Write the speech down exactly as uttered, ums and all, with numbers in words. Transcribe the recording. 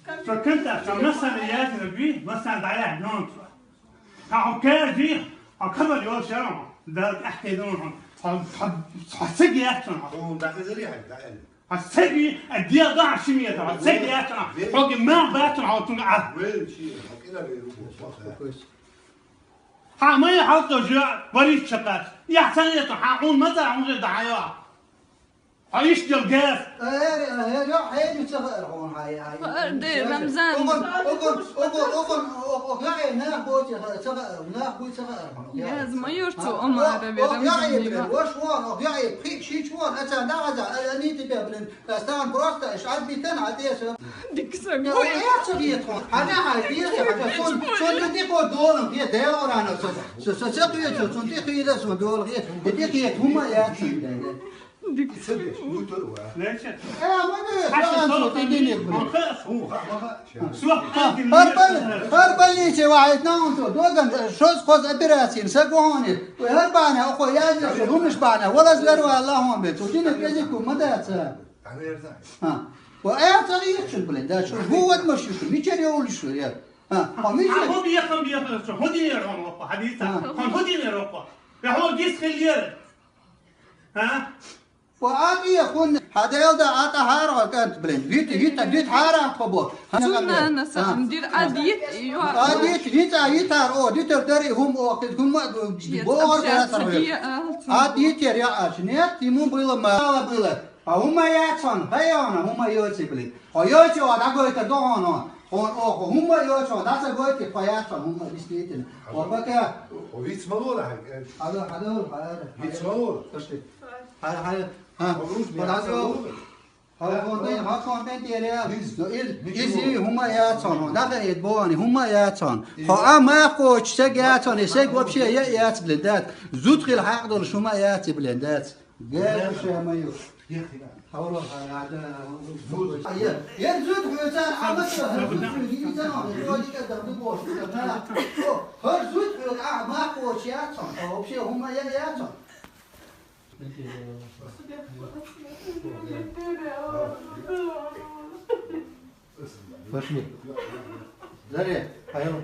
Со кантар, со массана яздина би, массана дӀаяхьа донца. Хьа хьо кади, хьо кабар йолчара, дар тӀехкедун хьо. Хьо, хьо, хьо цига яцун хьо. Хьо дӀахезари хьай, дӀаэли. Хьо цига, а диа да шимия, хьо цига яцун. Хьоги ма бацун хьо тунга а. Вел чи, хьо кӀира вел ру. Хьа май хьалто жа, варис чакат. Я цанета, хьа ун маза, ун жа дӀайо. Хьо ишт дел гес. Эр, эр, эр, ё, хьеди ца хар хьон хьай, хьай. Эр де, Рамзан. Огон, огон, огон, огон, ог, ог, я, э, нах бо ца хар, ца хар, нах бу ца хар хьон. Яз майор цу Омара ве, Рамзан. Ог, я, э, Рамзан. Вош вон, ог, я, э, пхи, ши чвон, а ца да, а за, а, они тебя, блин, а стан просто, иш, отбитен, а те, всё. Дикса гой. Я, э, ца гет хьон. Хана хай, де, хана, сон, сон, де, ди, ко, долан, де, де, орана, со, со, со, ца, ца, сон, де, хида, сон, долан, де, де, де, хума, я, ца, де, де. Дикс. Э, мы не, а, что ты не, блин? Гьар бал-, гьар баллице вахьитна унту, доган, шоз-кхоз операциян, са гугьуни, гьар бана, охо язли, румиш бана, валаз ларва Аллахун бе, ту дина пезику мадаца. Ха. Ва э, цари ихчун, блин, да, шо, гу вад машушу, мичер я улишу, я. Ха, ха, мичер. Хьо биякъан, биякъан, хьо динер рокъо, хьадиса. Ха. Хьо динер рокъо. Я хьо гис хилер. Ха? Ва ат я хун, хьаделда ат хьаргӀа кӀант, блин. Вит, вит, вит хьарам хобо. Цунна на самом деле адит, ё. Адит, вит, а вит ар, о, дитер дари хум, о, кид хум, богар да сар. Адит я, я, аш. Нет, ему было мало было. А ума яцан, хайона, ума йоци, блин. О, йоци, о, дагой та догоно. Он, о, ума йоци, о, даса гойти, по яцан, ума действительно. О, пока. О, вит мало да. Ада, ада, ада. Вит мало. Слушай. Ха, ха, ха. Подожди. Ха, ха, ха, ха, ха, ха, ха, ха. Но из, из и хума яцан, нахе эт бони, хума яцан. Хо а ма коч се яцан, се вообще я яц, блин, дат. Зут хил хак дол шума яц, блин, дат. Гэр ше маю. Хавро хада. Я, я зут хуцан, а ма зут хуцан, я дика да бу бош. Хар зут ху а ма коч яцан, вообще хума я яцан. Пошли. Дарья, поехали.